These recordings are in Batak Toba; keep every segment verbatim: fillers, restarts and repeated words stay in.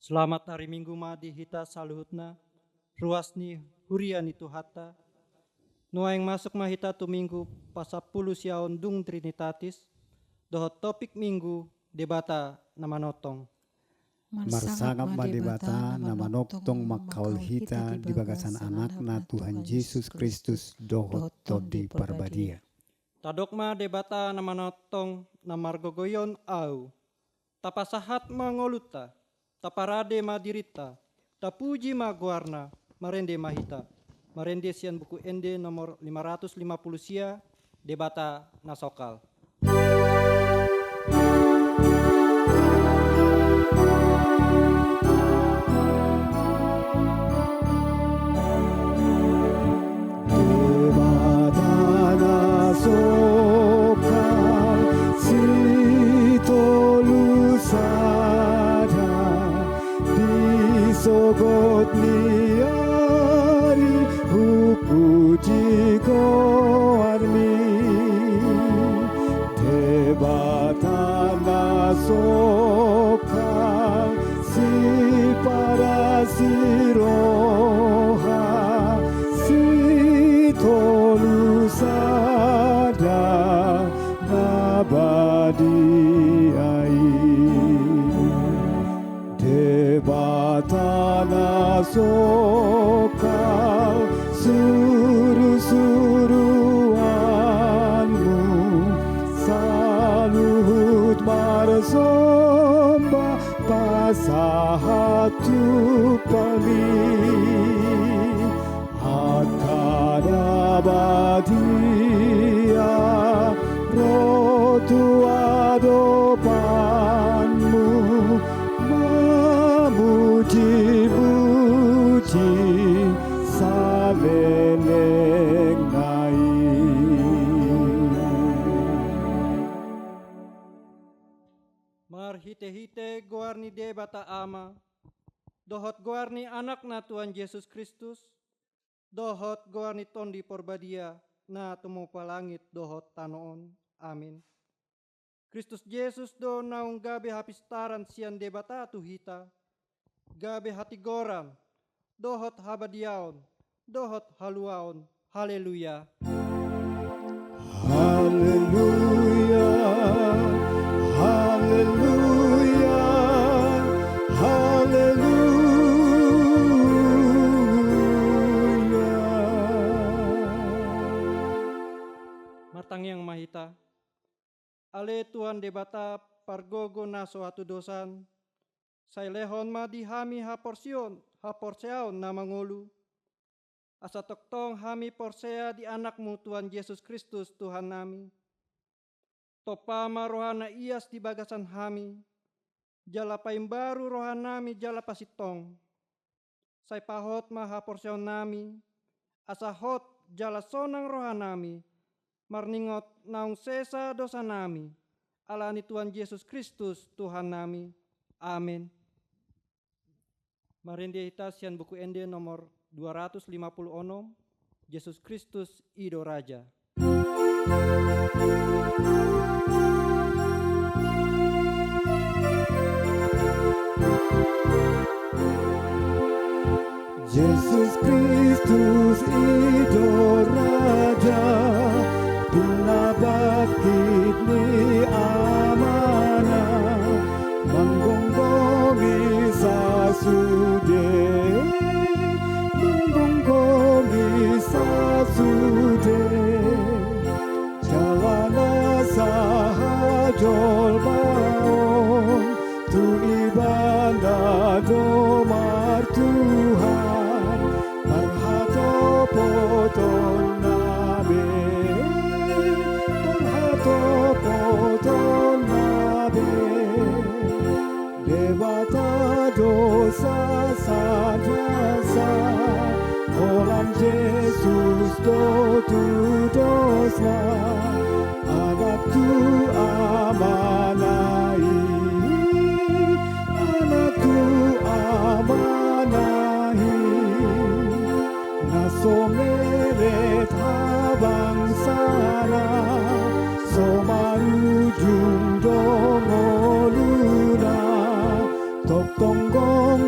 Selamat hari Minggu ma di hita saluhutna, ruas ni huria ni Tuhanta. Nuaeng masuk ma hita tu Minggu pasampulu siaon dung Trinitatis, dohot topik Minggu, Debata na manongtong. Marsangap ma Debata na manongtong mangkaol hita di bagasan Anakna Tuhan Jesus Kristus dohot Tondi Parbadia. Tadok ma Debata na manongtong na margogoion ahu. Tapasahat ma ngolunta, taparade ma dirinta, tapuji ma goarna, marende ma hita. Marende sian Buku Ende nomor lima ratus lima puluh sia, Debata na sokal. Debata na sokal, sitolu sada, di sogot ni ari hupuji goarmi. Debata na sokal, sipadas ni roha, sitolu sada na badia i. Debata na sokal, surusuruanmu saluhut marsomba, pasahat tu Bapa. Angka na badia ro tu adopanmu, mamujimuji saleleng nai. Marhitehite goar ni Debata Ama, dohot goar ni Anakna Tuhan Jesus Kristus, dohot goar ni Tondi Parbadia na tumompa langit dohot tano on. Amin. Kristus Jesus do naung gabe hapistaran sian Debata tu hita, gabe hatigoran, dohot habadiaon, dohot haluaon. Haleluya. Haleluya, haleluya, haleluya. Martangiang ma hita. Ale Tuhan Debata pargogo na so hatudosan, sai lehon ma di hami haporseaon, haporseaon na mangolu, asa tongtong hami porsea di Anakmu Tuhan Jesus Kristus Tuhannami. Tompa ma roha na ias di bagasan hami, jala paimbaru rohanami jala pasintong. Sai pahot ma haporseaonnami, asa hot jala sonang rohanami, marningot naung sesa dosanami, ala ni Tuhan Jesus Kristus Tuhannami. Amen. Marende hita sian Buku Ende nomor dua ratus lima puluh onom, Jesus Kristus i do Raja. Jesus Kristus i do Raja, pinabangkit ni Amana, manggomgomi sasude, manggomgomi sasude. Jala na sahajolmaon tu Ibana do martuhan, parhatopotonna be, parhatopotonna be. Debata do sasada, holan Jesus do tudosna, anak tu Amana i, anak tu Amana i. Na so meret habangsana, so marujung do ngoluna, tongtong gok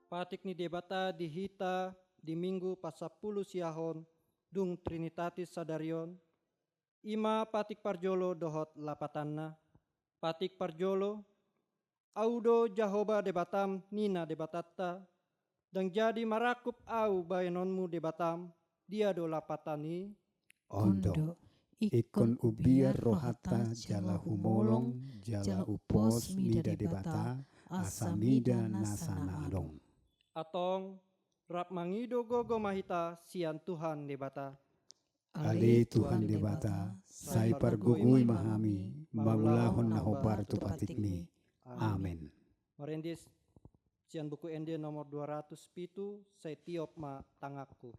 Patik ni Debata di hita di Minggu pasampulu siahon dung Trinitatis sadari on, i ma patik parjolo dohot lapatanna. Patik parjolo, Ahu do Jahowa Debatam, ninna Debatanta, ndang jadi marangkup Ahu baenonmu Debatam. Dia do lapatan i? On do, ingkon hubiar rohanta jala humolong, jala hupuas mida Debata, asa mida nasa na adong. Antong, rap mangido gogo ma hita sian Tuhan Debata. Ale Tuhan Debata, sai pargogoi ma hami mangulahon na hombar tu patikmi. Amen. Marende sian Buku Ende nomor dua ratus pitu, Sai tiop ma tanganku.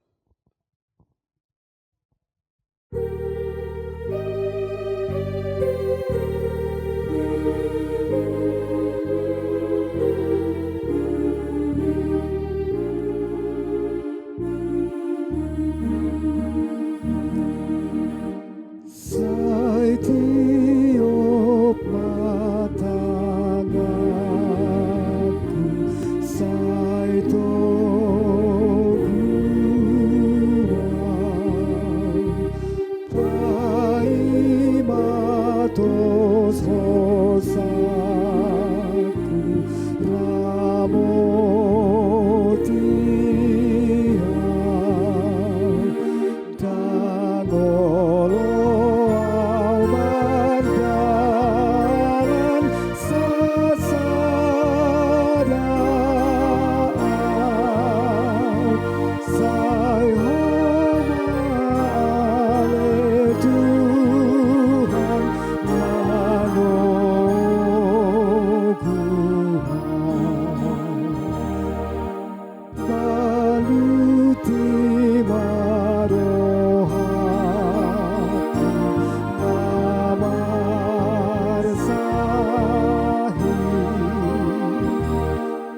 Sai tiop ma tanganku, sai togu ahu, paima tos hosaku, ramoti ahu. Ndang olo ahu mardalan sasada ahu, sai Ho ma ale Tuhan manogu ahu. Baluti ma rohangku na marsahit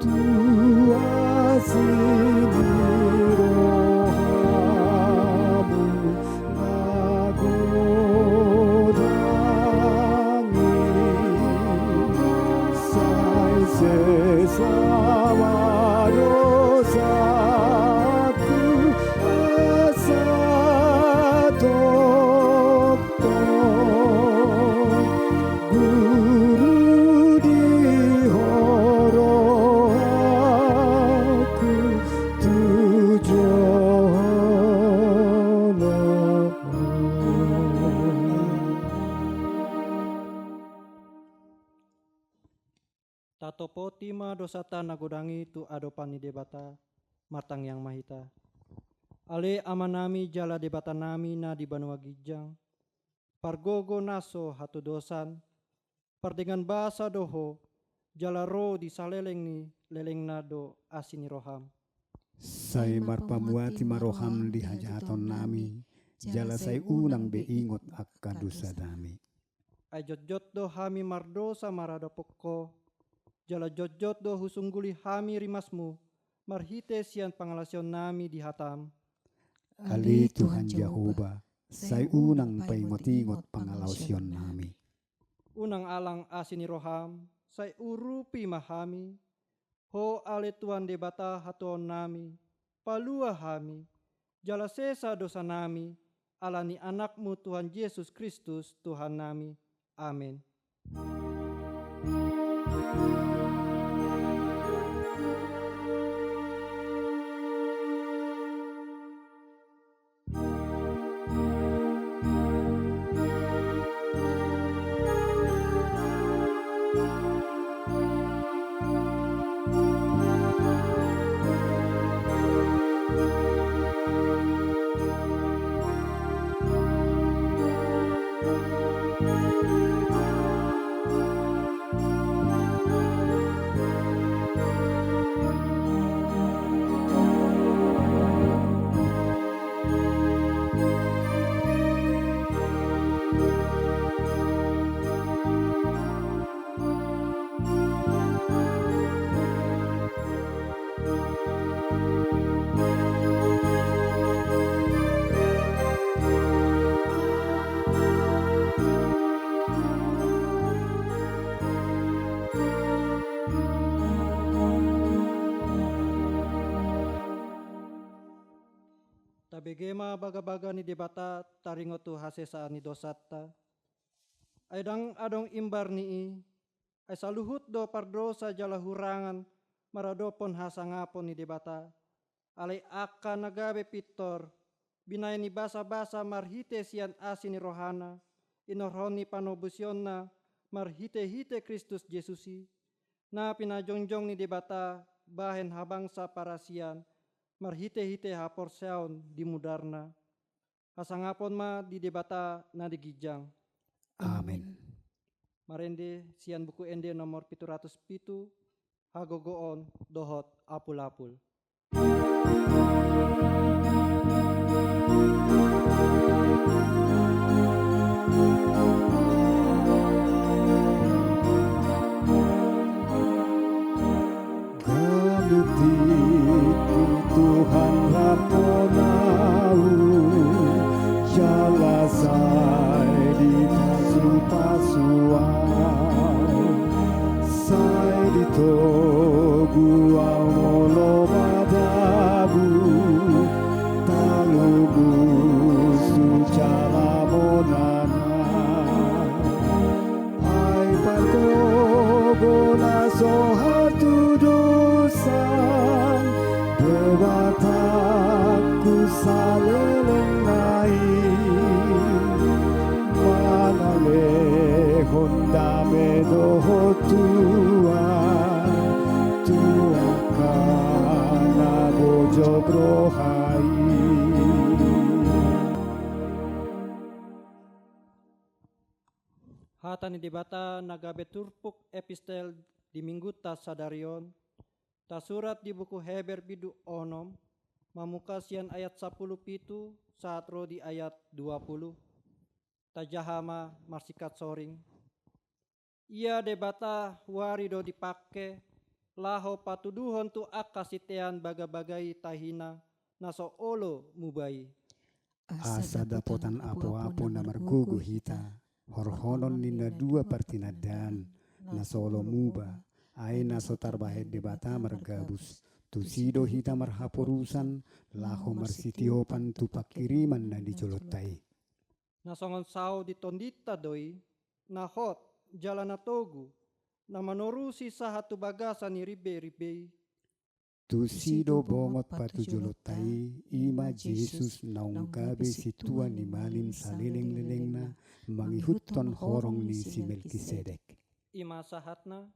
tu asi ni rohamu na godang i, sai sesa ma dosaku, asa tongtong guru di Ho rohangku tu jolo. Tatopoti ma dosanta na godang i tu adopan ni Debata. Martangiang ma hita. Ale Amanami jala Debatanami na di banua ginjang, pargogo na so hatudosan, pardenggan basa do Ho, jala ro di saleleng ni lelengna do asi ni roham. Sai marpamuati ma roham di hajahatonnami, jala sai unang be ingot angka dosanami. Ai jotjot do hami mardosa maradopon Ho, jala jotjot do husungguli hami rimasmu, marhite sian pangalaosionnami di hatam. Ale Tuhan Jahowa, sai unang paingotingot pangalaosionnami. Unang alang asi ni roham, sai urupi ma hami. Ho ale Tuhan Debata hatuaonnami, palua hami, jala sesa dosanami, ala ni Anakmu Tuhan Jesus Kristus Tuhannami. Amen. Bege ma bagabaga ni Debata taringot tu hasesaan ni dosanta. Ai ndang adong imbar ni i, ai saluhut do pardosa jala hurangan maradophon hasangapon ni Debata. Alai angka na gabe pintor, binahen ni basabasa marhite sian asi ni rohana, inorhon ni panobusonna marhitehite Kristus Jesus i, na pinajongjong ni Debata bahen habangsa parasian, marhitehite haporseaon di mudarna. Hasangapon ma di Debata na di ginjang. Amen. Marende sian Buku Ende nomor pitu ratus pitu, hagogoon dohot apulapul. Ganup tingki Tuhan rap hon ahu, jala sai dipasupasu ahu, sai ditogu ahu molo madabu, talubu tu jala monana. Ai pargogo na so hatudosan, Debatangku saleleng na i, mangalehon dame dohot tua, tu angka na bojok roha i. Hata ni Debata na gabe turpuk epistel di Minggunta sadari on, tasurat di buku Heber bindu onom, mamungka sian ayat sampulu pitu sahat ro di ayat dua pulu. Tajaha ma marsingkat soring. Ia Debata huari do dipangke, laho patuduhon tu angka sitean bagabaga i tahina, na so olo muba i. Asa dapotan apoapo na margogo hita, horhonon ni na dua partinandaan, na so olo muba, ai na so tarbahen Debata margabus, tusi do hita marhaporusan, laho marsitiopan tu pangkiriman na di jolonta i. Na songon sao di tondinta do i, na hot, jala na togu, na manorusi sahat tu bagasan ni rimbeimbei i. Tusi do bongot patujolonta i, i ma Jesus naung gabe sintua ni malim salelenglelengna, mangihuthon horong ni si Melkisedek. I ma sahatna,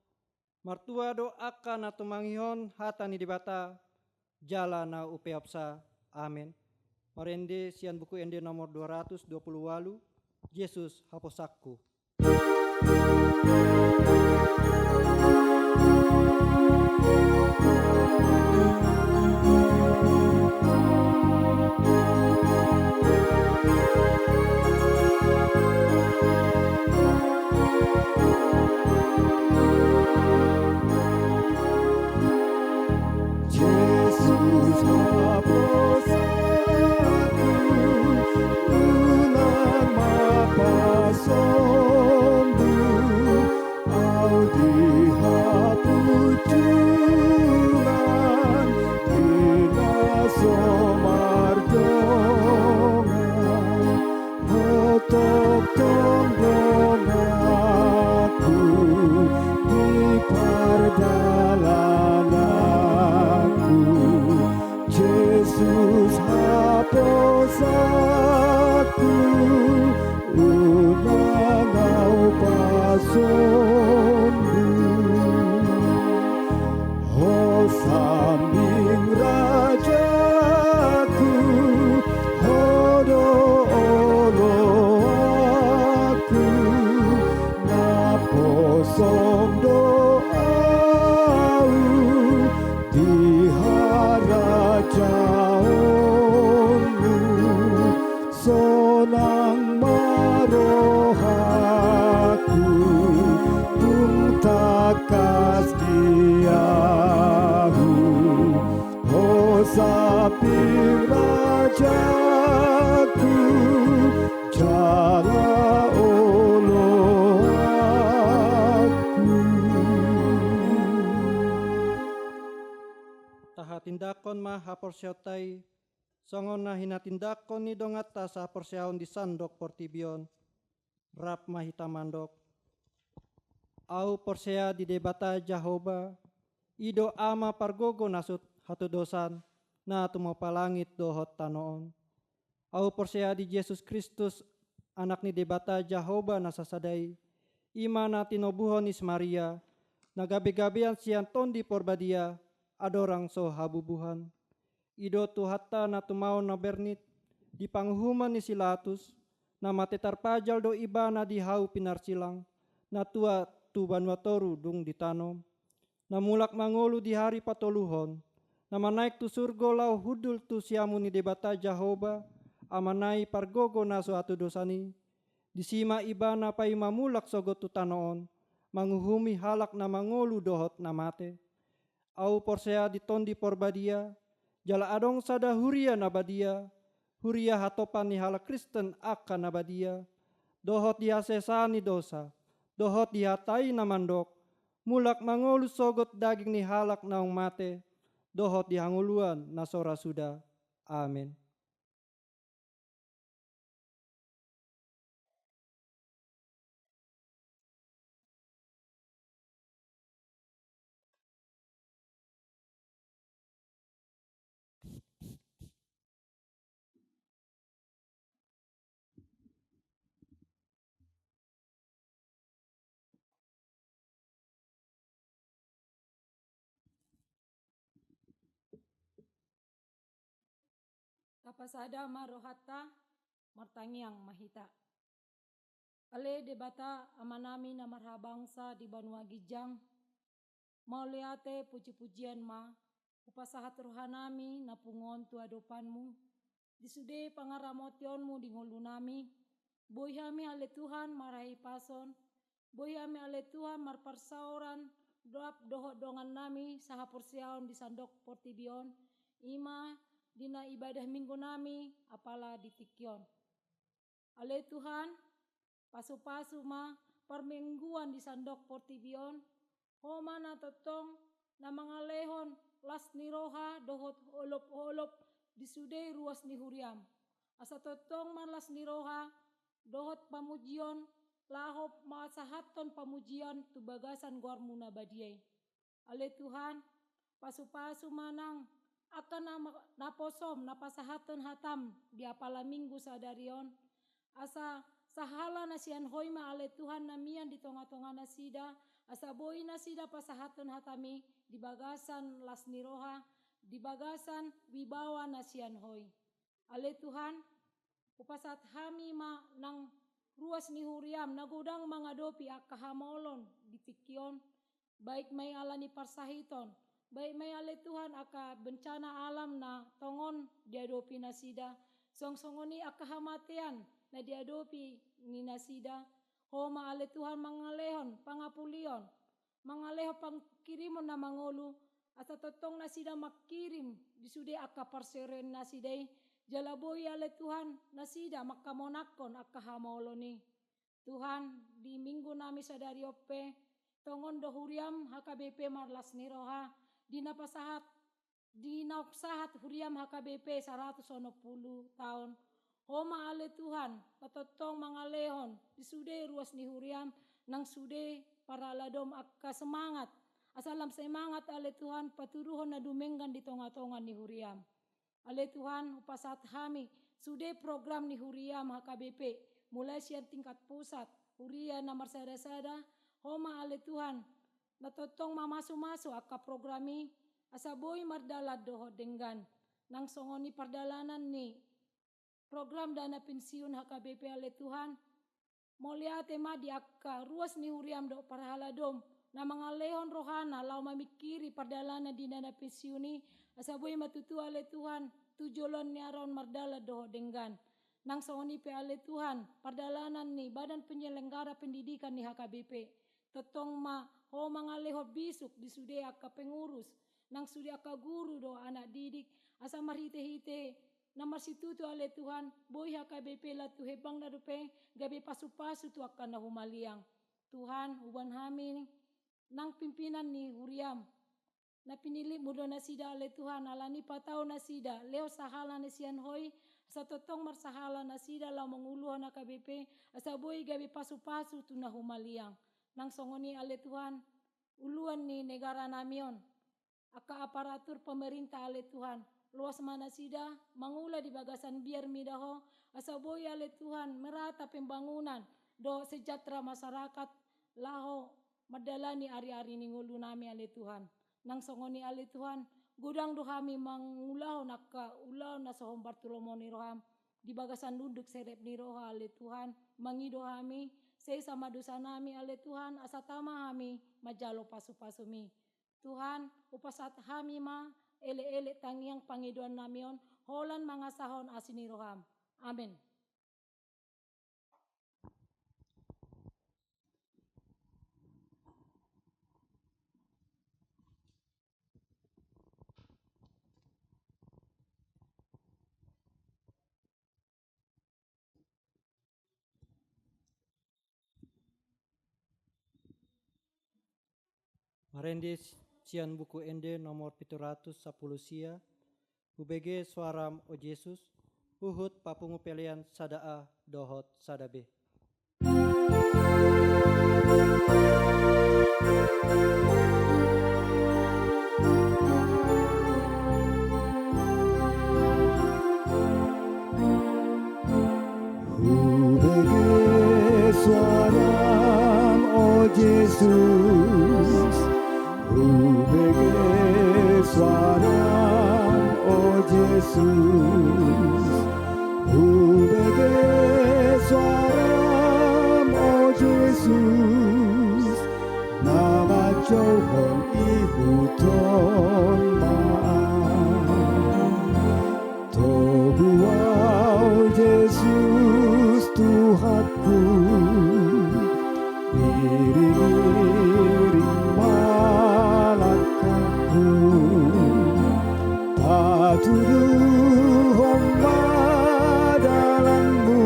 martua do angka na tumangihon hata ni Debata, jala na umpeopsa. Amen. Marende sian Buku Ende nomor dua ratus dua pulu ualu, Jesus haposanku. Jesus haposanku, unang ma pasombu ahu di hapunjungan, di na so mardongan. Hotop tongtong donganku di pardalananku, Jesus haposanku, unang ahu pasombu. Ho sambing rajaku, ho do oloanku, naposom do ahu di harajaonmu. Sonang ma rohangku, tung tangkas di ahu, ho sambing rajaku, jala oloanku. Tahatindangkon ma haporseaonta i, songon na hinatindangkon ni donganta saporseaon di sandok portibi on. Rap ma hita mandok. Ahu porsea di Debata Jahowa, i do Ama pargogo na so hatodosan, na tumompa langit dohot tano on. Ahu porsea di Jesus Kristus, Anak ni Debata Jahowa na sasada i, i ma na tinobuhon ni si Maria, na gabegabean sian Tondi Porbadia, andorang so habubuhan. I do Tuhanta na tumaon na bernit, di panguhuman ni si Latus, na mate tarpajal do Ibana di hau pinarsilang, na tuat tu banua toru dung di tano. Na mulak mangolu di ari patoluhon, na manaek tu surgo laho hundul tu siamun ni Debata Jahowa, Amana i pargogo na so hatodosan i, disi ma Ibana paima mulak sogot tu tano on, manguhumi halak na mangolu dohot na mate. Ahu porsea di Tondi Porbadia, jala adong sada huria na badia, huria hatopan ni halak Kristen angka na badia, dohot di hasesaan ni dosa, dohot di hata i na mandok, mulak mangolu sogot daging ni halak naung mate, dohot di hangoluan na so ra suda. Amen. Tapasada ma rohanta, martangiang ma hita. Ale Debata Amanami na marhabangsa di banua ginjang, mauliate pujipujian ma hupasahat rohanami na pungu on tu adopanmu, di sude pangaramotionmu di ngolunami, boi hami ale Tuhan marhahipason, boi hami ale Tuhan marparsaoran, dohot, dohot dongannami sahaporseaon di sandok portibi on, i ma di na ibadah minggunami apala di tingki on. Ale Tuhan, pasupasu ma parmingguan di sandok portibi on, Ho ma na tongtong na mangalehon las ni roha dohot holopholop di sude ruas ni huriam. Asa tongtong ma las ni roha dohot pamujion laho masahathon pamujion tu bagasan goarmu na badia i. Ale Tuhan, pasupasu ma nang angka na, naposom na pasahathon hatam di apala minggu sadari on, asa sahala na sian Ho i ma ale Tuhan na mian di tongatonga nasida, asa boi nasida pasahathon hatami di bagasan las ni roha, di bagasan wibawa na sian Ho i. Ale Tuhan, hupasahat hami ma nang ruas ni huriam na godang mangadopi angka hamaolon di tingki on, baik ma i ala ni parsahiton, baik ma i ale Tuhan angka bencana alam na tongon diadopi nasida, songon songon i angka hamatean na diadopi ni nasida. Ho ma ale Tuhan mangalehon pangapulion, mangalehon pangkirimon na mangolu, asa tongtong nasida mangkirim di sude angka parsaoran nasida i, jala boi ale Tuhan nasida mangkamonangkon angka hamaolon i. Tuhan, di minggunami sadari on pe, tongon do huriam H K B P marlas ni roha, di na pasahat, di naung sahat huriam H K B P saratus onom pulu taon. Ho ma ale Tuhan, na tongtong mangalehon di sude ruas ni huriam, nang sude parhaladom angka semangat. Asa lam semangat ale Tuhan, patuduhon na dumenggan di tongatonga ni huriam. Ale Tuhan, hupasahat hami sude program ni huriam H K B P, mulai sian tingkat pusat, huria na marsadasada, Ho ma ale Tuhan, na tongtong mamasumasu angka program i, asa boi mardalan dohot denggan. Nang songon i pardalanan ni program dana pensiun H K B P ale Tuhan, mauliate ma di angka ruas ni huriam dohot parhaladom, na mangalehon rohana laho mamingkiri pardalanan di dana pensiun i, asa boi ma tutu ale Tuhan, tu joloan ni ari on mardalan dohot denggan. Nang songon i pe ale Tuhan, pardalanan ni Badan Penyelenggara Pendidikan ni H K B P. Tongtong ma Ho mangalehon bisuk di sude angka pengurus, nang sude angka guru dohot anak didik, asa marhitehite na marsitutu ale Tuhan, boi H K B P lan tu hembangna dope gabe pasupasu tu angka na humaliang. Tuhan, huboan hami nang pimpinan ni huriam, Na pinillitmu do nasida ale Tuhan, ala ni patau nasida, lehon sahala na sian Ho i, asa tongtong marsahala nasida laho manguluhon H K B P, asa boi gabe pasupasu tu na humaliang. Nang songon i ale Tuhan, uluan ni negara nami on, angka aparatur pemerintah ale Tuhan, loas ma nasida mangula di bagasan biar mida Ho, asa boi ale Tuhan merata pembangunan dohot sejahtera masyarakat laho mandalani ari-ari ni ngolu nami ale Tuhan. Nang songon i ale Tuhan, godang do hami mangulahon angka ulaon na so hombar tu lomo ni roham, di bagasan unduk serep ni roha ale Tuhan, mangido hami, sesa ma dosa nami ale Tuhan, asa tama hami manjalo pasupasumi. Tuhan, hupasahat hami ma elek-elek tangiang pangidoan nami on, holan mangasahon asi ni roham. Amen. Marende sian Buku Ende nomor pitu ratus sampulu sia. Hubege soaram, o Jesus. Huhut papungu pelean sada A dohot sada B. Hubege soaram, o Jesus. Hubege soaram, o Jesus. Hubege soaram, o Jesus. Na manjouhon ihut on ma. Togu ahu Jesus Tuhanku, iring-iring ma langkangku, patuduhon ma dalanmu,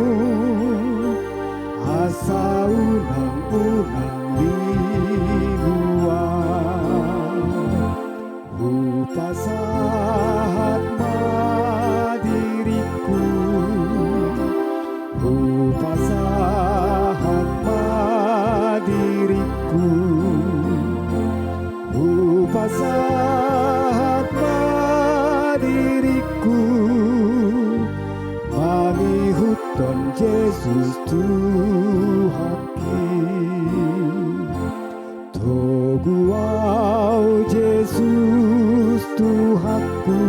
asa unang-unang lilu ahu. Hupasahat ma diringku, hupasahat ma diringku, hupasahat ma diringku, mangihuthon Jesus Tuhanki. Togu ahu Jesus Tuhanku,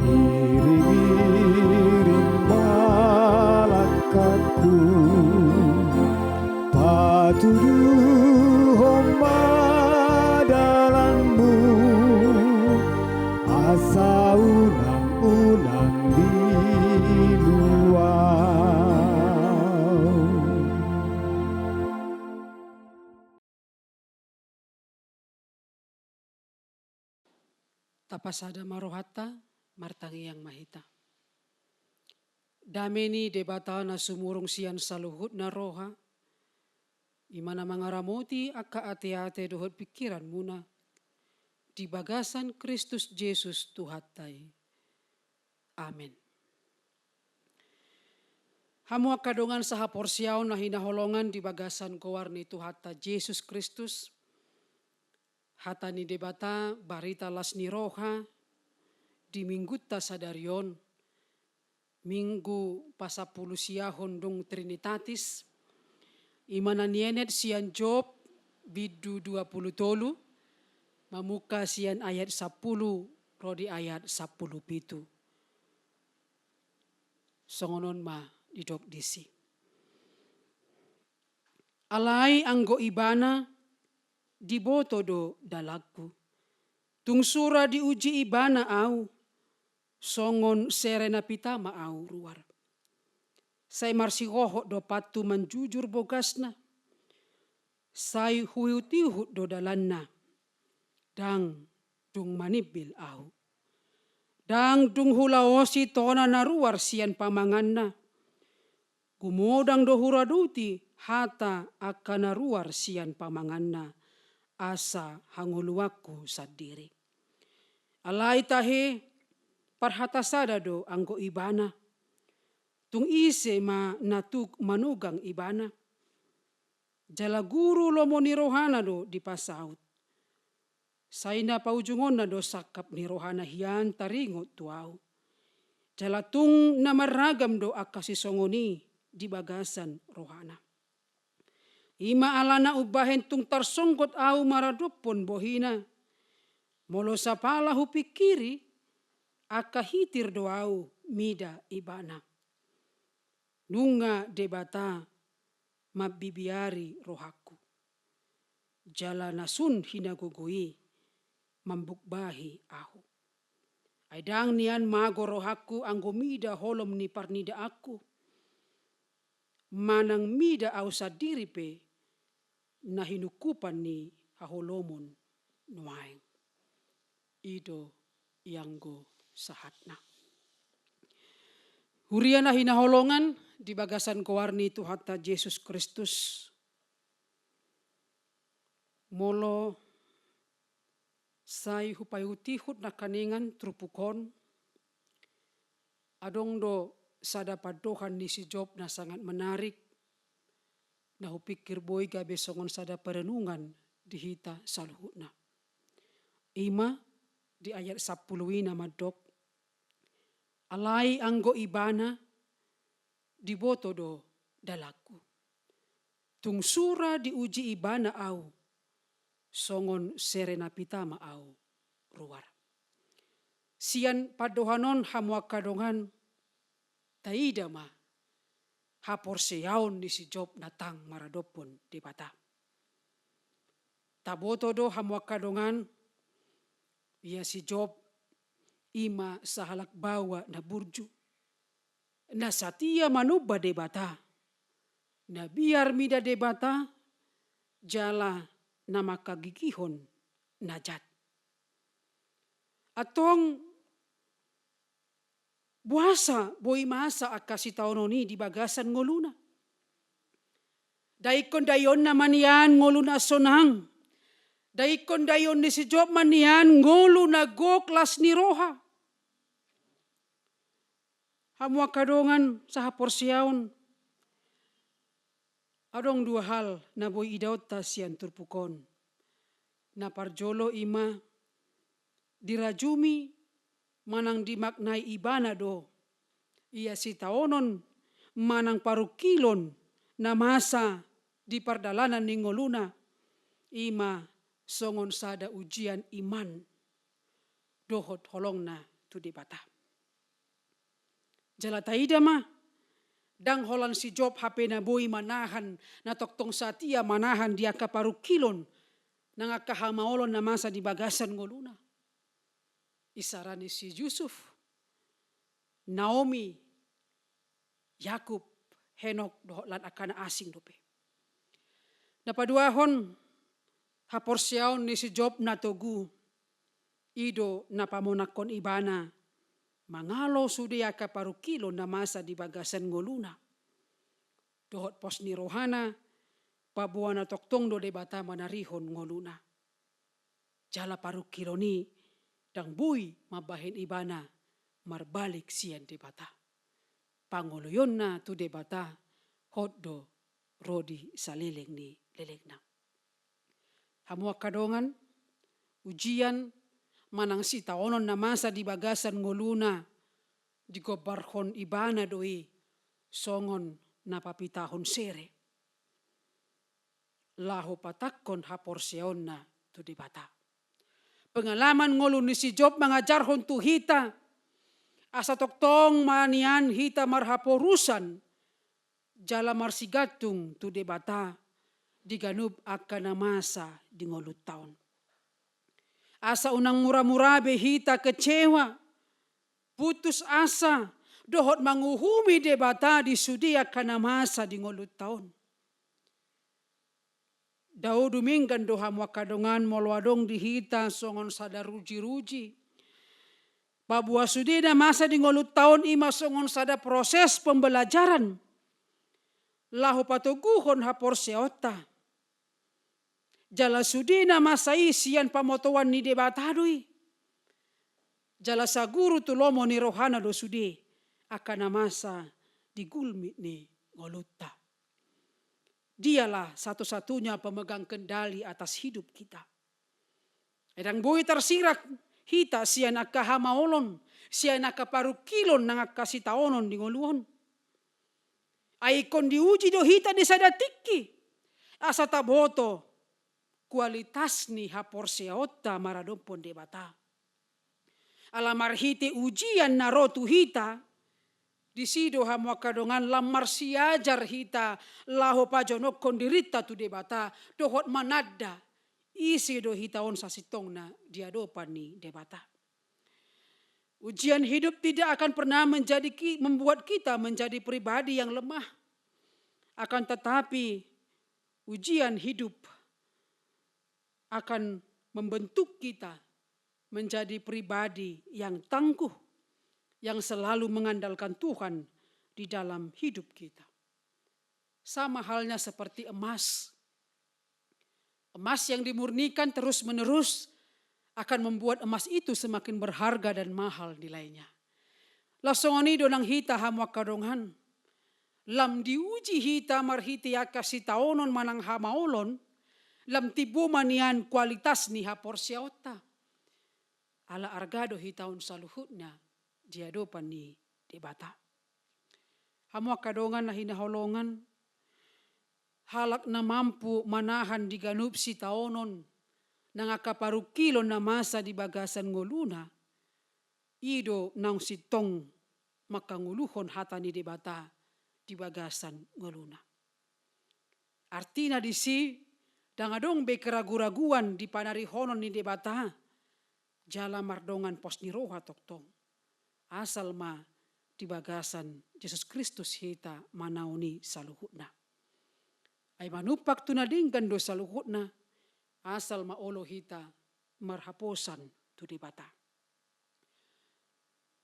iring-iring ma langkangku, patuduhon ma dalanmu, asa unang-unang lilu ahu. Tapasada ma rohanta, martangiang ma hita. Dame ni Debata na sumurung sian saluhutna roha, i ma na mangaramoti angka ateate dohot pingkiranmuna, di bagasan Kristus Jesus Tuhanta i. Amen. Hamu angka dongan sahaporseaon na hinaholongan di bagasan goar ni Tuhanta Jesus Kristus, hata ni Debata barita las ni roha di minggunta sadari on, Minggu pasampulusiahon dung Trinitatis, i ma na nienet sian Job bindu dua pulu tolu, mamungka sian ayat sampulu ro di ayat sampulu pitu. Songon on ma didok disi. Alai anggo Ibana diboto do dalanku. Tung sura diuji Ibana ahu, songon sere na pita ma ahu ruar. Sai marsihohot do pathu manjujur bogasna. Sai huihut-ihut do dalanna. Ndang dung manimbil ahu. Ndang dung hulaosi tona na ruar sian pamanganna. Gumodang do huraduti hata angka na ruar sian pamanganna. asa hangoluanku sandiri. Alai tahe, parhata sada do anggo ibana. Tung ise ma na tuk manogang ibana? Jala guru lomo ni rohana do dipasaut. Sai na paujungonna do sangkap ni rohana hian taringot tu ahu. Jala tung na marragam do angka sisongon i di bagasan rohana. I ma alana umbahen tung tarsonggot ahu maradophon bohina. Molo sapala hupingkiri, angka hitir do ahu mida ibana. Nunga Debata mambibiari rohangku. Jala na sun hinagogo i mambukbahi ahu. Ai ndang nian mago rohangku anggo mida holom ni parnidaanku. Manang mida ahu sandiri pe na hinungkupan ni haholomon nuaeng. I do i anggo sahatna. Huria na hinaholongan di bagasan goar ni Tuhanta Jesus Kristus. Molo sai hupaihutihut nangkaningan turpuk on, adong do sada pandohan ni si Job na sangat menarik, na hupingkir boi gabe songon sada perenungan di hita saluhutna. I ma di ayat sampulu i na mandok, alai anggo ibana diboto do dalanku. Tung sura diuji ibana ahu, songon sere na pita ma ahu ruar. Sian pandohan on hamu angka dongan, taida ma haporseaon ni si Job na tang maradophon Debata. Taboto do hamu angka dongan, ia si Job i ma sahalak baoa na burju, na satia manumba Debata, na biar mida Debata, jala na mangkagigihon na jat. Antong boasa boi masa angka sitaonon i di bagasan ngoluna? Daikkon daionna ma nian ngoluna sonang. Daikkon daion ni si Job ma nian ngolu na gok las ni roha. Hamu angka dongan sahaporseaon, adong dua hal na boi idaonta sian turpuk on. Na parjolo i ma dirajumi manang dimaknai ibana do ia sitaonon manang parungkilon na masa di pardalanan ni ngoluna, i ma songon sada ujian iman dohot holongna tu Debata. Jala taida ma, ndang holan si Job hape na boi manahan, na tongtong satia manahan di angka parungkilon nang angka hamaolon na masa di bagasan ngoluna. Isarani si Yusuf, Naomi, Yakub, Henok dohot lan angka na asing dope. Na paduahon, haporseaon ni si Job na togu, i do na pamonangkon ibana mangalo sude angka parungkilon na masa di bagasan ngoluna. Dohot pos ni rohana, paboa na tongtong do Debata manarihon ngoluna. Jala parungkilon i ndang boi mambahen ibana marbalik sian Debata. Pangoloionna tu Debata hot do ro di saleleng ni lelengna. Hamu angka dongan, ujian manang sitaonon na masa di bagasan ngoluna digombarhon ibana do i songon na papitahon sere laho patangkon haporseaonna tu Debata. Pengalaman ngolu ni si Job mangajarhon tu hita, asa tongtong ma nian hita marhaporusan jala marsigantung tu Debata di ganup angka na masa di ngolunta on. Asa unang mura-mura be hita kecewa, putus asa, dohot manguhumi Debata di sude angka na masa di ngolunta on. Dao dumenggan do hamu angka dongan molo adong di hita songon sada ruji-ruji. Paboa sude na masa di ngolunta on i ma songon sada proses pembelajaran laho patoguhon haporseaonta. Jala sude na masa i sian pamotoan ni Debata do i. Jala saguru tu lomo ni rohana do sude angka na masa di gulmit ni ngolunta. Dialah satu-satunya pemegang kendali atas hidup kita. Ndang boi tarsirak hita sian angka hamaolon, sian angka parungkilon nang angka sitaonon di ngolu on. Ai ingkon diuji do hita di sada tingki, asa taboto kualitas ni haporseaonta maradophon Debata. Ala marhite ujian na ro tu hita, disi do hamu angka dongan lam marsiajar hita laho pajonongkon dirinta tu Debata, dohot mananda ise do hita on sasintongna di adopan ni Debata. Ujian hidup tidak akan pernah menjadi ki-, membuat kita menjadi pribadi yang lemah. Akan tetapi, ujian hidup akan membentuk kita menjadi pribadi yang tangguh, yang selalu mengandalkan Tuhan di dalam hidup kita. Sama halnya seperti emas. Emas yang dimurnikan terus-menerus akan membuat emas itu semakin berharga dan mahal nilainya. Laos songon i do nang hita hamu angka dongan. Lam diuji hita marhite angka sitaonon manang hamaolon, lam timbo ma nian kualitas ni haporseaonta. Ala arga do hita on saluhutna di adopan ni Debata. Hamu angka dongan na hinaholongan, halak na mampu manahan di ganup sitaonon nang angka parungkilon na masa di bagasan ngoluna, i do naung sintong mangkangoluhon hata ni Debata di bagasan ngoluna. Artina disi, ndang adong be keragu-raguan di panarihonon ni Debata, jala mardongan pos ni roha tongtong. Asal ma di bagasan Jesus Kristus hita manaon i saluhutna. Ai manumpak tu na denggan do saluhutna, asal ma olo hita marhaposan tu Debata.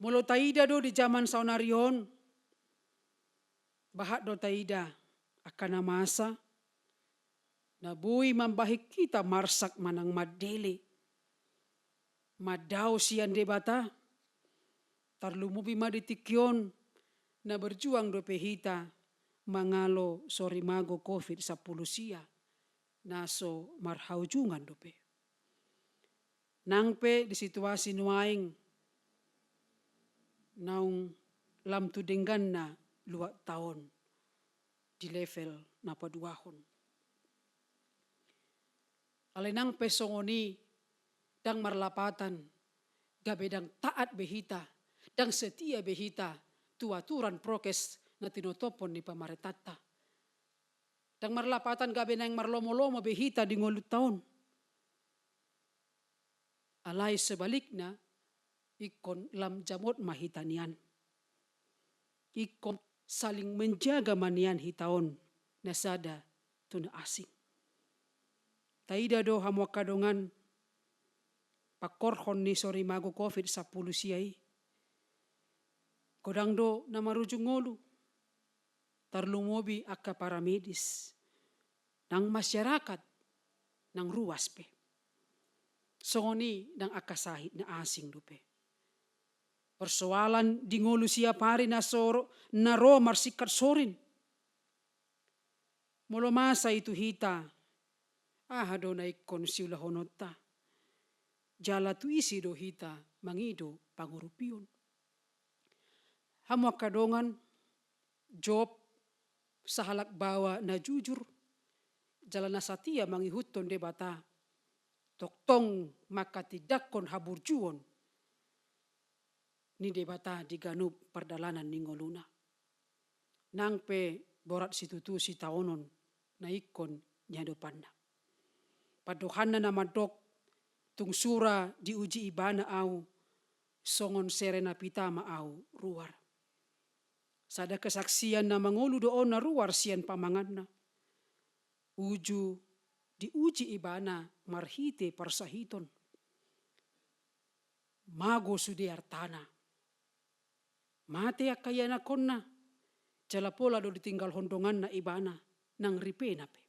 Molo taida do di jaman saonari on, bahat do taida angka na masa, na boi mambahen hita marsak manang mandele, mandao sian Debata, tarlumobi ma di tingki on, na berjuang dope hita mangalo sorimago covid sampulu sia, na so marhaujungan dope. Nang pe di situasi nuaeng naung lam tu dengganna luat taon di level na paduahon. Alai nang pe songon i, ndang marlapatan gabe ndang taat be hita, ndang setia be hita tu aturan prokes na tinotophon ni pamarentanta. Ndang marlapatan gabe naeng marlomo-lomo be hita di ngolunta on. Alai sebalikna, ingkon lam jamot ma hita nian. Ingkon saling menjaga ma nian hita on na sada tu na asing. Taida do hamu angka dongan, pangkorhon ni sorimago covid sampulu sia i. Godang do na marujung ngolu, tarlumobi angka paramedis, nang masyarakat, nang ruas pe. Songon i nang angka sahit na asing dope. Persoalan di ngolu siap ari na soro, na ro marsingkat sorin. Molo masa i tu hita, aha do na ingkon siulahononta? Jala tu ise do hita mangido pangurupion? Hamu angka dongan, Job sahalak baoa na jujur, jala na satia mangihuthon Debata, tongtong mangkatindangkon haburjuon ni Debata di ganup pardalanan ni ngoluna. Nang pe borat situtu sitaonon na ingkon niadopanna. Pandohanna na mandok, tung sura diuji ibana ahu, songon sere na pita ma ahu ruar. Sada kesaksian na mangolu do on na ruar sian pamanganna. Uju diuji ibana marhite parsahiton. Mago sude artana. Mate angka ianakhonna, jala pola do ditinggalhon donganna ibana, nang ripena pe.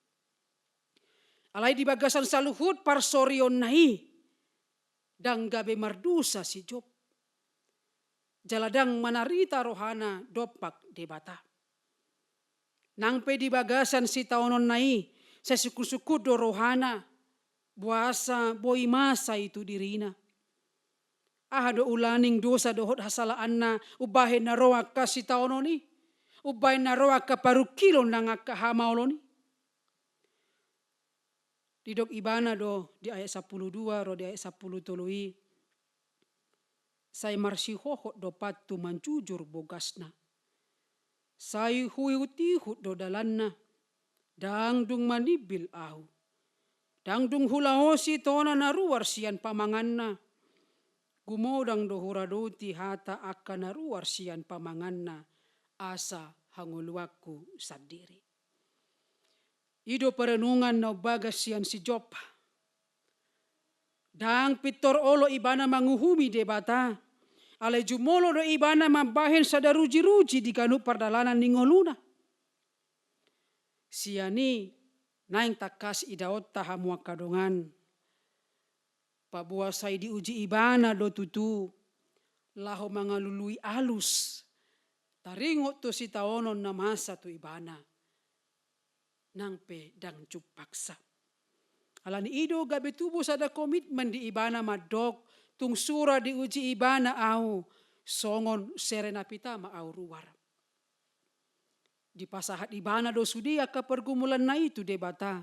Alai di bagasan saluhut parsorionna i, ndang gabe mardosa si Job. Jala ndang manarita rohana dompak Debata. Nang pe di bagasan sitaononna i, sai sungkun-sungkun do rohana, boasa boi masa i tu dirina. Aha do ulaning dosa dohot hasalaanna umbahen na ro angka sitaonon i, umbahen na ro angka parungkilon nang angka hamaolon i. Didok ibana do di ayat sampulu dua ro di ayat sampulu tolu i, sai marsihohot do pattu manjujur bogasna. Sai huihut-ihut do dalanna, ndang dung manimbil ahu. Ndang dung hulaosi tona na ruar sian pamanganna. Gumodang do huradoti hata angka na ruar sian pamanganna, asa hangoluanku sandiri. I do perenungan na umbagas sian si Job. Ndang pintor olo ibana manguhumi Debata. Alai jumolo do ibana mambahen sada ruji-ruji di ganup pardalanan ni ngoluna. Sian i naeng tangkas idaonta hamu angka dongan. Paboa sai diuji ibana do tutu, laho mangalului alus, taringot tu sitaonon na masa tu ibana. Nang pe ndang jumpangsa. Alani i do gabe tubu sada komitmen di ibana mandok, tung sura diuji ibana ahu, songon sere na pita ma ahu ruar. Dipasahat ibana do sude angka pergumulanna i tu Debata,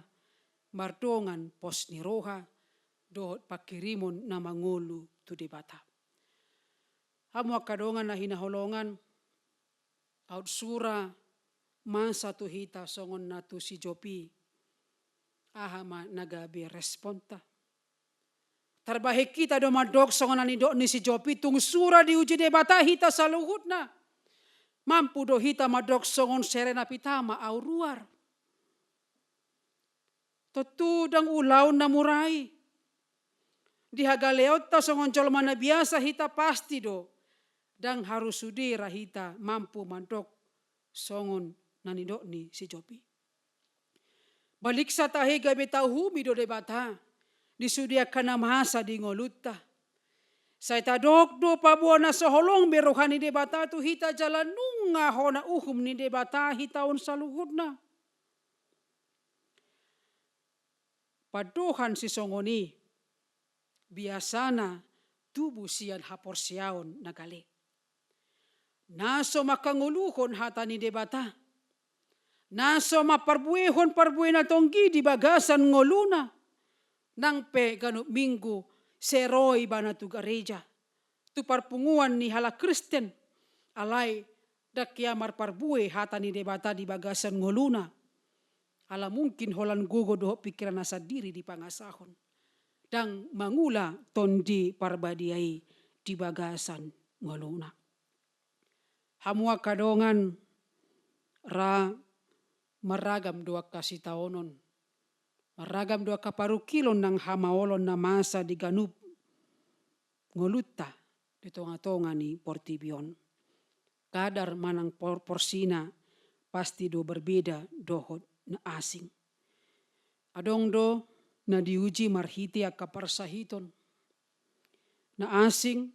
mardongan pos ni roha, dohot pangkirimon na mangolu tu Debata. Hamu angka dongan na hinaholongan, aut sura masa tu hita songon na tu si Job i, aha ma na gabe responta? Tarbahen hita do mandok songon na nidok ni si Job i, tung sura diuji Debata hita saluhutna. Mampu do hita mandok songon sere na pita ma ahu ruar. Tontu ndang ulaon na mura i. Di hagaleonta songon jolma na biasa hita pasti do, ndang harus sude ra hita mampu mandok songon na nidok ni si Job i. Baliksa tahe gabe tauhumi do Debata di sude angka na masa di ngolunta. Sai tadok do paboa na so holong be roha ni Debata tu hita jala nunga hona uhum ni Debata hita on saluhutna. Pandohan sisongon i biasana tubu sian haporseaon na gale. Na so mangkangoluhon hata ni Debata, na so mamparbuehon parbue na tonggi di bagasan ngoluna, nang pe ganup minggu sai ro ibana tu gareja, tu parpunguan ni halak Kristen, alai ndang ia marparbue hata ni Debata di bagasan ngoluna. Ala mungkin holan gogo dohot pingkiranna sandiri dipangasahon. Ndang mangula Tondi Parbadia i di bagasan ngoluna. Hamu angka dongan, ra marragam do angka sitaonon, marragam do angka parungkilon nang hamaolon na masa di ganup ngolunta di tonga-tonga ni portibi on. Kadar manang por-, porsina pasti do berbeda dohot na asing. Adong do na diuji marhite angka parsahiton. Na asing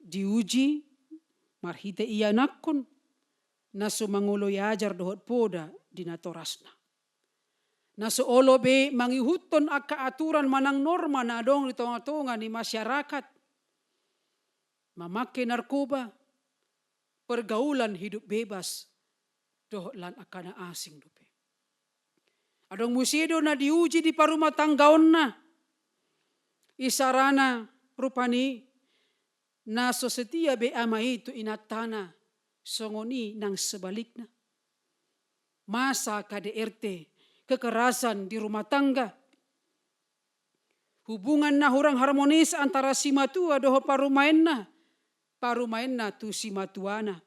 diuji marhite ianakhon na so mangoloi ajar dohot poda di natorasna. Na so olo be mangihuthon angka aturan manang norma na adong di tonga-tonga ni masyarakat. Mamangke narkoba, pergaulan hidup bebas, dohot lan angka na asing dope. Adong muse do na diuji di parumatanggaonna. Isarana rupani na so setia be ama i tu inantana, songon i nang sebalikna. Masa K D R T, kekerasan di rumah tangga. Hubungan na hurang harmonis antara simatua dohot parumaenna, parumaenna tu simatuana.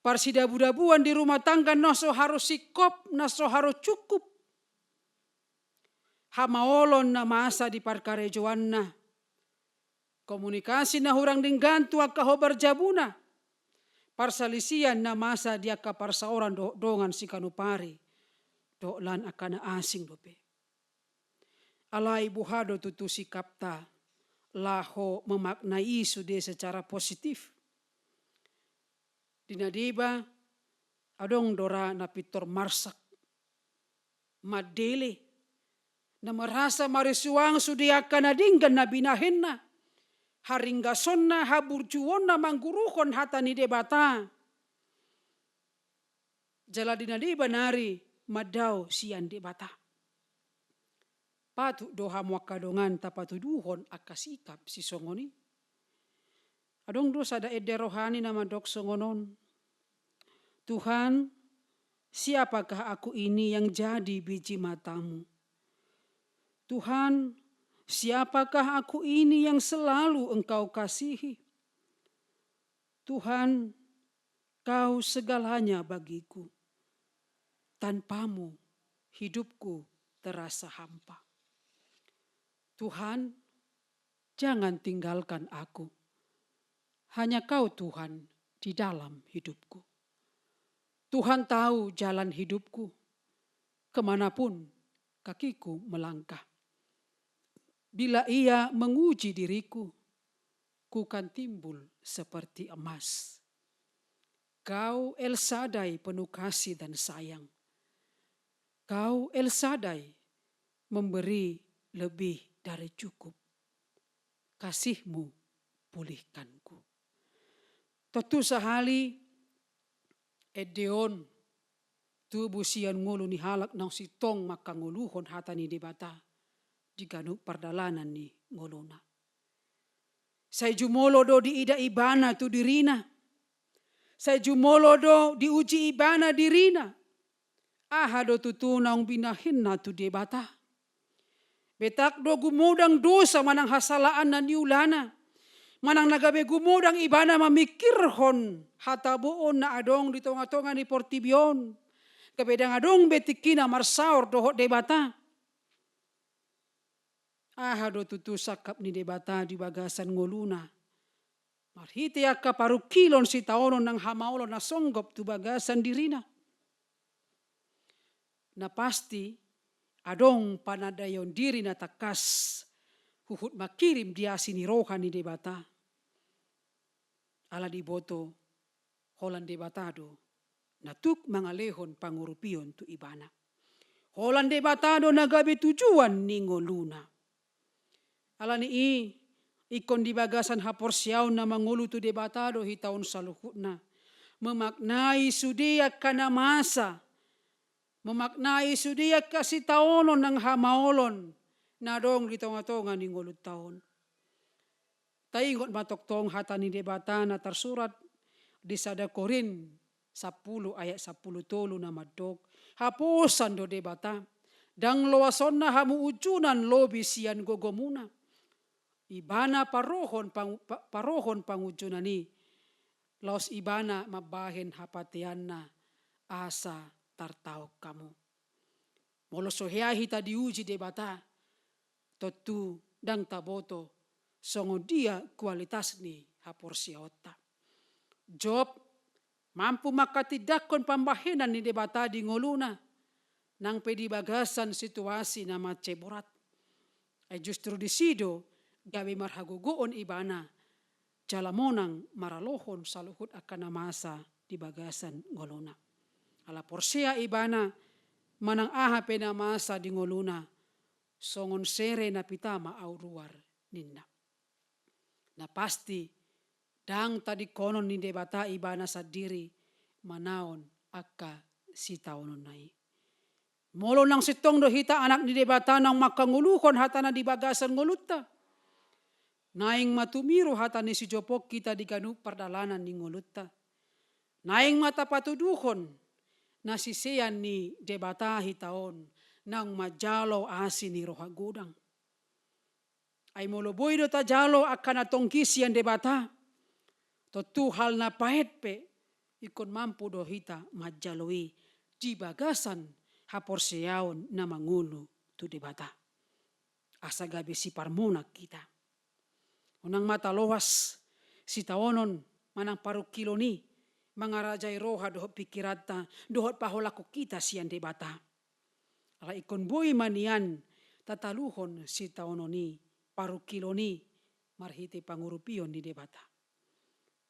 Parsidabu-dabuan di rumah tangga na so harus singkop, na so harus cukup. Hamaolon na masa di parkarejoanna. Komunikasi na hurang denggan tu angka hombar jabuna. Parsalisian na masa di angka parsaoran dohot dongan sikanupari. dohot lan angka na asing dope. Alai boha do tutu sikapta laho memaknai i sude secara positif? Di na deba adong do ra na pintor marsak, mandele, na merasa marisuang sude angka na denggan na binahenna, haringgasonna, haburjuonna mangguruhon hata ni Debata. Jala di na deba nari mandao sian Debata. Patut do hamu angka dongan tapatuduhon angka sikap sisongon i? Adong do sada ende rohani na mandok songon on: Tuhan, siapakah aku ini yang jadi biji matamu? Tuhan, siapakah aku ini yang selalu Engkau kasihi? Tuhan, Kau segalanya bagiku. Tanpamu, hidupku terasa hampa. Tuhan, jangan tinggalkan aku. Hanya Kau, Tuhan, di dalam hidupku. Tuhan tahu jalan hidupku, kemanapun kakiku melangkah. Bila Ia menguji diriku, ku kan timbul seperti emas. Kau El Shaddai, penuh kasih dan sayang. Kau El Shaddai, memberi lebih dari cukup. Kasih-Mu pulihkanku. Tontu sahali ende on tubu sian ngolu ni halak naung sintong mangkangoluhon hata ni Debata di ganup pardalanan ni ngoluna. Sai jumolo do diida ibana tu dirina. Sai jumolo do diuji ibana dirina. Aha do tutu naung binahenna tu Debata? Betak do gumodang dosa manang hasalaan na niulana, manang na gabe gumodang ibana mamingkirhon hataboon na adong di tongatonga ni portibi on, gabe ndang adong be tingkina marsaor dohot Debata. Aha do tutu sangkap ni Debata di bagasan ngoluna marhite angka parungkilon sitaonon nang hamaolon na songgop tu bagasan dirina? Na pasti, adong panandaion diri na tangkas huhut mangkirim di asi ni roha ni Debata. Ala diboto, holan Debata do na tuk mangalehon pangurupion tu ibana. Holan Debata do na gabe tujuan ni ngoluna. Ala ni i, ingkon di bagasan haporseaon na mangolu tu Debata do hita on saluhutna memaknai sude angka na masa, memaknai sude angka sitaonon nang hamaolon na adong di tongatonga ni ngolunta on. Taingot ma tongtong hata ni Debata na tarsurat di sada Korint sampulu ayat sampulu tolu na mandok: Haposan do Debata, ndang loasonna hamu ujunan lobi sian gogomuna. Ibana parohon pangu-, pa-, parohon pangujunan i, laos Ibana mambahen hapateanna asa tartaon hamu. Molo so hea hita diuji Debata, tontu ndang taboto songon dia kualitas ni haporseaonta. Job mampu mangkatindangkon pambahenan ni Debata di ngoluna, nang pe di bagasan situasi na mansai borat. Ai justru disi do gabe marhagogoon ibana, jala monang maralohon saluhut angka na masa di bagasan ngoluna. Ala porsea ibana manang aha pe na masa di ngoluna, songon sere na pita ma au ruar, ninna. Na pasti, ndang tadingkonon ni Debata ibana sandiri manaon angka sitaononna i. Molo nang sintong do hita anak ni Debata naung mangkangoluhon hatana di bagasan ngolunta, naeng ma tumiru hata ni si Job on hita di ganup pardalanan ni ngolunta. Naeng ma tapatuduhon na sisean ni Debata hita on naung manjalo asi ni roha godang. Ai molo boi do tajalo angka na tonggi sian Debata, tontu hal na paet pe ingkon mampu do hita manjalo i di bagasan haporseaon na mangolu tu Debata. Asa gabe siparmonang hita. Unang ma taloas sitaonon manang parungkilon i mangarajai roha dohot pingkiranta dohot paholangkon hita sian Debata. Alai ingkon boi ma nian tataluhon sitaonon i, parungkilon i, marhite pangurupion ni Debata.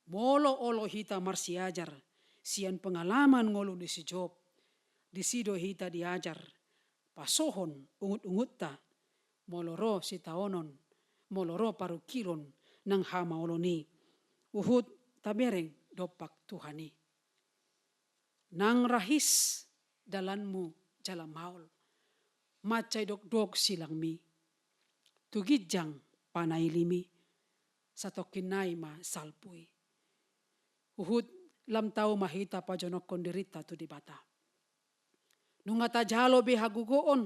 Molo olo hita marsiajar sian pengalaman ngolu ni si Job, disi do hita diajar pasohon ungut-ungunta, molo ro sitaonon, molo ro parungkilon nang hamaolon i, huhut tabereng dompak Tuhan i. Nang rahis dalanmu jala maol, mansai dokdok silangmi, tu ginjang panailimi, satongkin nai ma salpu i. Huhut lam tau ma hita pajonokhon dirinta tu Debata. Nunga tajalo be hagogoon,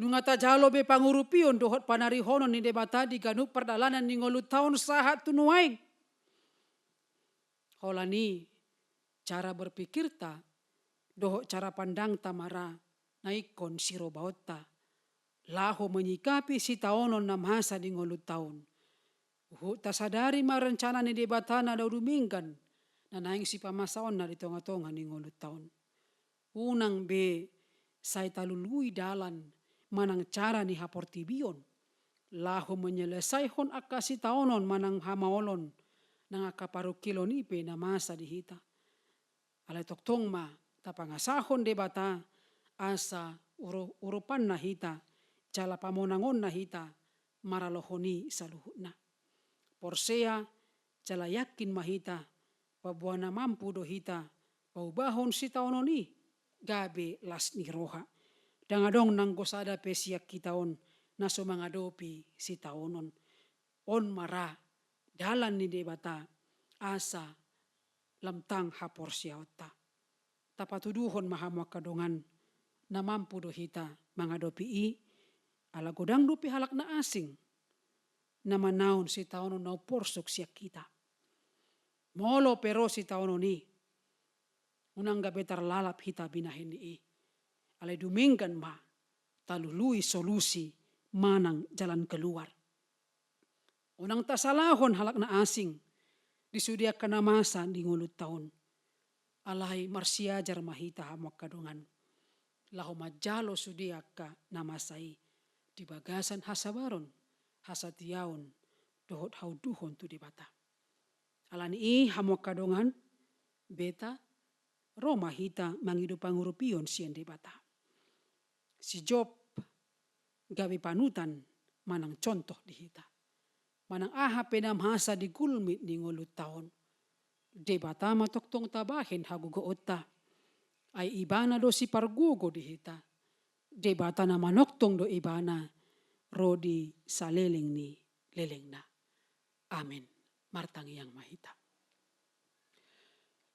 nunga tajalo be pangurupion dohot panarihonon ni Debata di ganup pardalanan ni ngolunta on sahat tu nuaeng. Holan i cara berpikirta dohot cara pandangta ma ra na ingkon sirobaonta laho menyikapi sitaonon na masa di ngolunta on. Huhut tasadari ma rencana ni Debata na dao dumenggan na naeng sipamasaonna di tonga-tonga ni ngolunta on. Unang be sai talului dalan manang cara ni haportibion laho menyelesaihon angka sitaonon manang hamaolon nang angka parungkilon i pe na masa di hita. Alai tongtong ma tapangasahon Debata asa uru-, urupanna hita jala pamonangonna hita maralohon i saluhutna. Porsea jala yakin ma hita, paboa na mampu do hita paubahon sitaonon i gabe las ni roha. Ndang adong nanggo sada pe sian hita on na so mangadopi sitaonon. On ma ra dalan ni Debata asa lam tang haporseaonta. Tapatuduhon ma hamu angka dongan, na mampu do hita mangadopi i, ala godang dope halak na asing na manaon sitaonon na umporsuk sian hita. Molo pe ro sitaonon i, unang gabe tarlalap hita binahen ni i. Alai dumenggan ma talului solusi manang jalan keluar. Unang tasalahon halak na asing di sude angka na masa di ngolunta on. Alai marsiajar ma hita hamu angka dongan laho manjalo sude angka na masa i di bagasan hasabaron, hasatiaon, dohot haunduhon tu Debata. Alani i hamu angka dongan, beta, ro ma hita mangido pangurupion sian Debata. Si Job gabe panutan manang contoh di hita. Manang aha pe na masa di gulmit ni ngolunta on, Debata ma tongtong tabahen hagogoonta. Ai Ibana do sipargogo di hita. Debata na manongtong do Ibana ro di saleleng ni lelengna. Amen. Martangiang ma hita.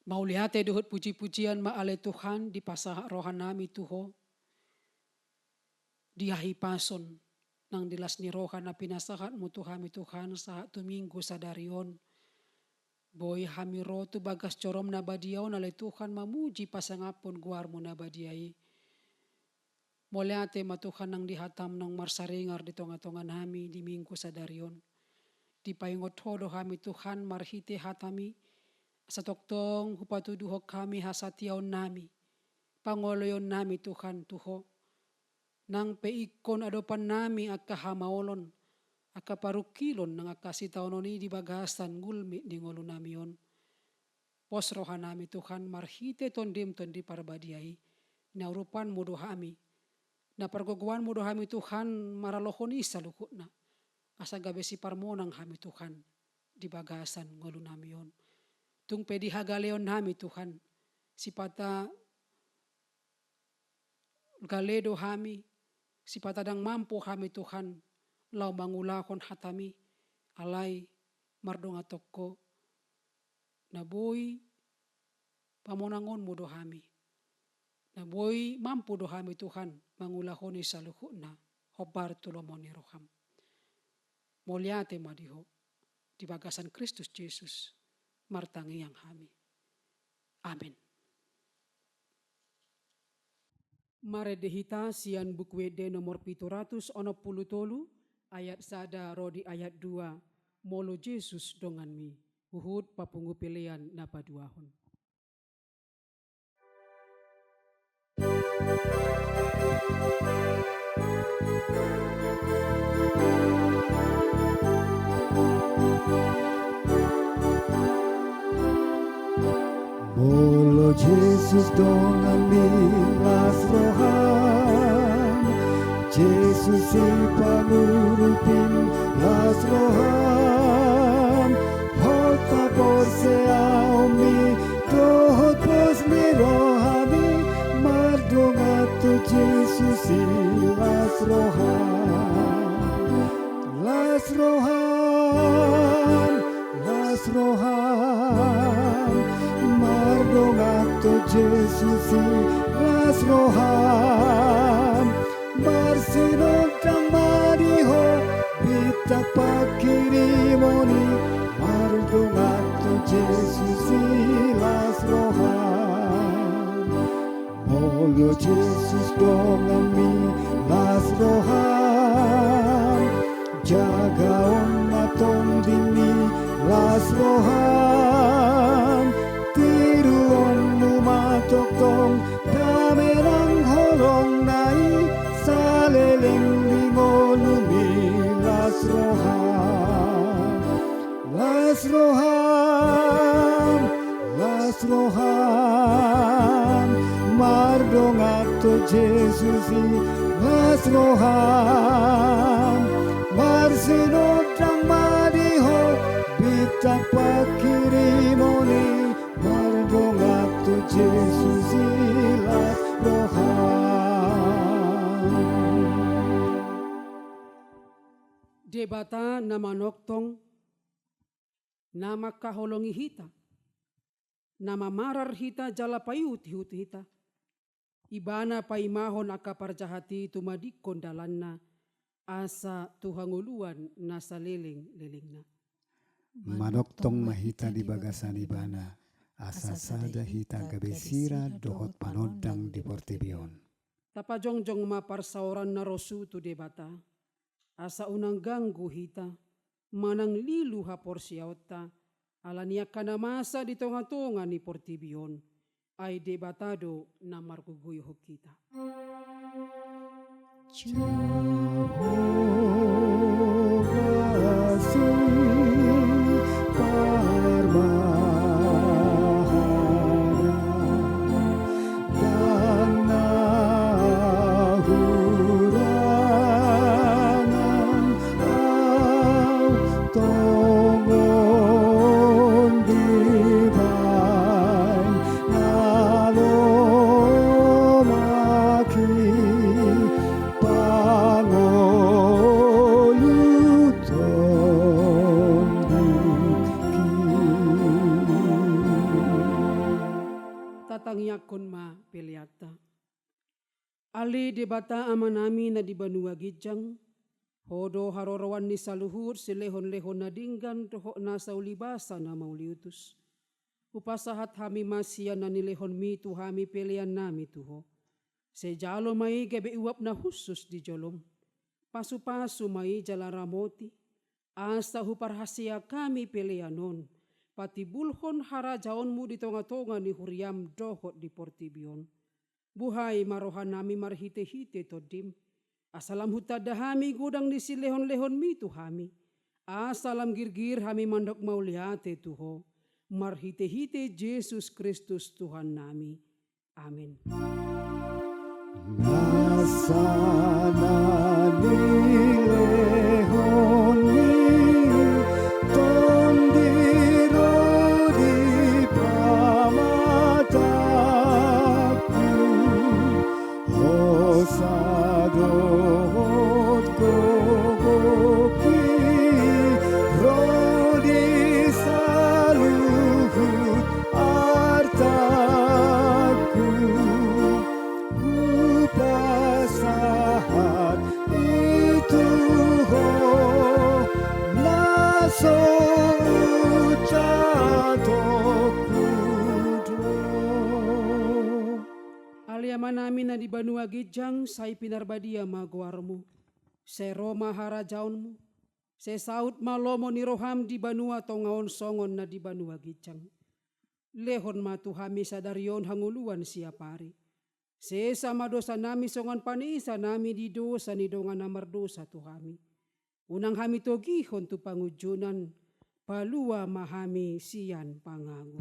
Mauliate dohot puji-pujian ma ale Tuhan dipasahat rohanami tu Ho di hahipason nang di las ni roha na pinasahatmu tu hami Tuhan sahat tu Minggu sadari on. Boi hami ro tu bagas jorommu na badia on ale Tuhan mamuji pasangaphon goarmu na badia i. Mauliate ma Tuhan nang di hatamu naung marsaringar di tonga-tonga nami di Minggu sadari on. Dipaingot Ho do hami Tuhan marhite hatami, asa tongtong hupatuduhon hami hasatiaon nami, pangoloion nami Tuhan tu Ho. Nang pe ingkon adopan nami angka hamaolon, angka parungkilon nang angka sitaonon i di bagasan gulmit ni ngolu nami on. Pos roha nami Tuhan marhite Tondim Tondi Parbadia i, na urupanmu do hami, na pargogoanmu do hami Tuhan maralohon i saluhutna, asa gabe siparmonang hami Tuhan di bagasan ngolu nami on. Tung pe di hagaleon nami Tuhan, sipata gale do hami, sipata ndang mampu hami Tuhan laho mangulahon hatami, alai mardongan tongko na boi pamonangonmu do hami, na boi mampu do hami Tuhan mangulahon i saluhutna hombar tu lomo ni roham. Mauliate ma di Ho, di bagasan Kristus Jesus martangiang hami. Amen. Marende hita sian Buku Ende nomor pitu ratus onom pulu tolu, ayat sada ro di ayat dua, molo Jesus donganmi, huhut papungu pelean na paduahon. Molo Jesus donganmi, las roham. Jesus i pangurupim, las roham. Hot haporseaonmi dohot pos ni rohami, mardongan tu Jesus i, las roham. Las roham, las roham, mardongan tu Jesus i, las roham. Marsinondang ma di ho bintang pangkirimon i, mardongan tu Jesus i, las roham. Molo Jesus donganmi, las roham. Jagaon ma tondimi, las roham. Tiruonmu ma tongtong dame nang holongna i, saleleng ni ngolumi, las roham. Las roham, las roham, mardongan tu Jesus i, las roham. Marsinondang ma di ho bintang pangkirimon i, mardongan tu Jesus i, las roham. Debata na manongtong, na mangkaholongi hita, na mamarar hita jala paihutihut hita. Ibana paimahon angka parjahat i tumadingkon dalanna, asa tu hangoluan na salelenglelengna. Manongtong ma hita di bagasan Ibana, asa sada hita gabe sira dohot panondang di portibi on. Tapajongjong ma parsaoran na rosu tu Debata, asa unang ganggu hita, manang lilu haporseaonta, ala ni angka na masa di tongatonga ni portibi on, ai Debata do na margogoihon hita. Jahowa si parmahana, ndang na hurangan au tongon dibahen na lomak i pangoluhon. Tatangiangkon ma peleanta. Ale Debata Amanami na di banua ginjang, Ho do haroroan ni saluhut silehonlehon na denggan dohot nasa ulibasa na mauliutus. Hupasahat hami ma sian na nilehonmi tu hami peleannami tu Ho. Sai jalo ma i gabe uap na hushus di jolom. Pasupasu ma i jala ramoti, asa huparhaseang hami pelean on patimbulhon harajaonmu di tongatonga ni huriam dohot di portibi on. Buhai ma rohanami marhitehite Tondim, asa lam hutanda hami godang ni silehonlehonmi tu hami, asa lam girgir hami mandok mauliate tu Ho, marhitehite Jesus Kristus Tuhannami. Amen. Nasa na nilehonmi Tondi ro di pamatangku, hosa dohot gogongki ro di saluhut artangku. Hupasahat i tu Ho, na so uncatongku do. Ale Amanami na di banua ginjang, sai pinarbadia ma goarmu. Sai ro ma harajaonmu. Sai saut ma lomo ni roham di banua tonga on songon na di banua ginjang. Lehon ma tu hami sadari on hangoluan siapari. Sesa ma dosanami songon panesanami di dosa ni dongan na mardosa tu hami. Unang hami togihon tu pangunjunan, palua ma hami sian pangago.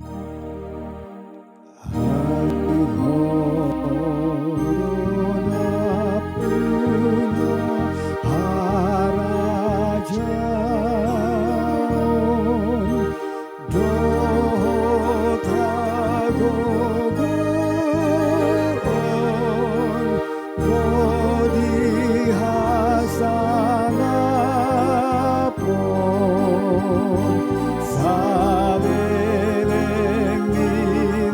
Dohot hagogoon, ro di hasangapon, saleleng ni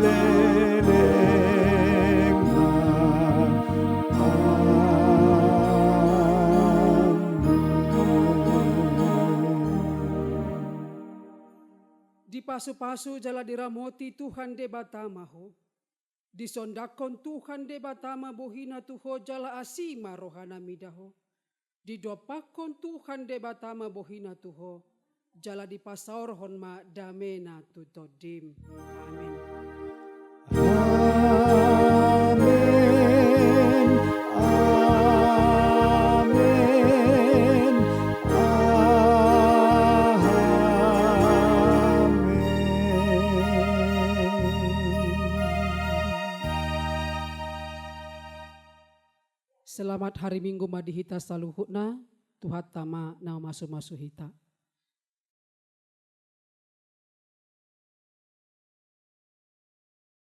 lelengna. Amen. Dipasupasu jala diramoti Tuhan Debata ma ho. Disondangkon Tuhan Debata ma bohina tu ho jala asi ma rohana mida ho. Didompakkon Tuhan Debata ma bohina tu ho, jala dipasaorhon ma damena tu tondim. Amen. Amen. Amen. Amen. Selamat hari Minggu ma di hita saluhutna, Tuhanta ma na mamasu-masu hita.